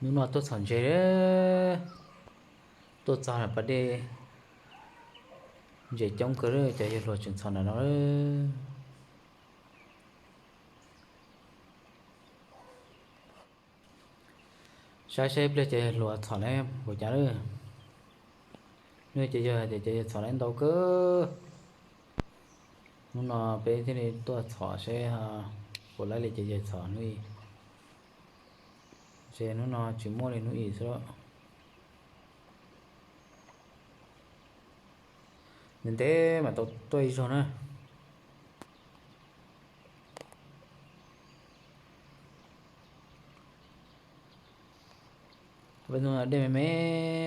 Hnub no tuaj txhom ntses, tuaj txog pas dej, ntses coob kawg, cov yawg hluas tseem txhom ntawm no. Saib seb pliag cov yawg hluas txhom lawm npaum cas lawm. Hnub cov yawg tias cov yawg txhom lawm ntau kawg. Hnub no peb thiaj li tuaj txhom seb puas laib li cov yawg txhom hnub i. Ces hnub no tsis muaj li hnub i xwb. Ntev ntev mam tau tuaj ib zaug na. Peb hnub no dej me me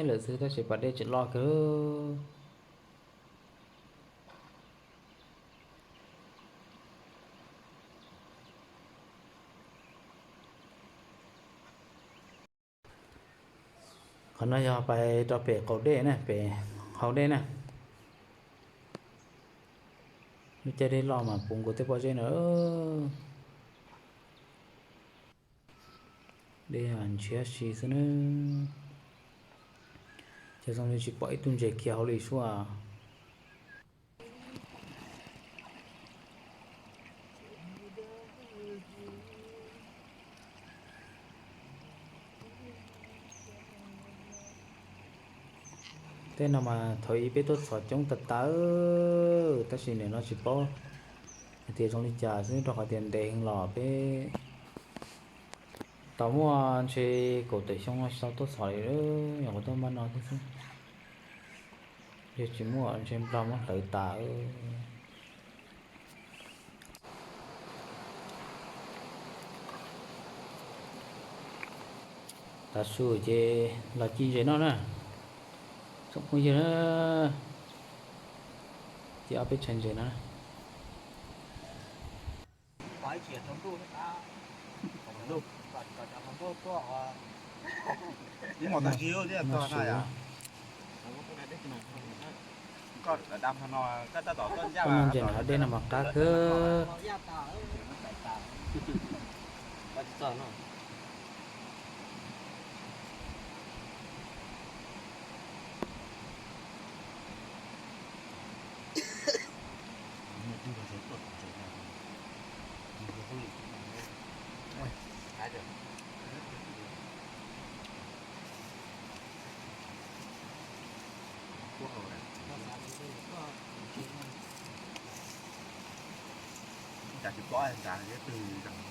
lawm xwb tab sis pas dej tseem loj kawg. Qhov no yog pais rau pem qaum dej na, pem hauv dej na. Lub caij dej loj mas puv nkaus tej pob zeb na. Dej ntshiab si xwb na. Ces zoo li tsis pom ib tug ntses khiav hauv li sua. Tej no mas thaum ub peb tuaj txhom coob tas tas, tab sis nim no tsis paub hais tias zoo li cas xwb, rau qhov tias ntev heev los peb tau muaj ntshe kaum tawm xyoo no tsis tau tuaj txhom li, nyuam qhuav tuaj npaj no thiab xwb. Yog tsis muaj ntshe nplog muab hlawv tas. Tav su ces los ci ntses noj na, tsoom phooj ywg na, ci ob peb tshais ntses no. Tuaj noj ntses nram hav dej no mas qab kawg. Cas tsis pom cas twg zeeg.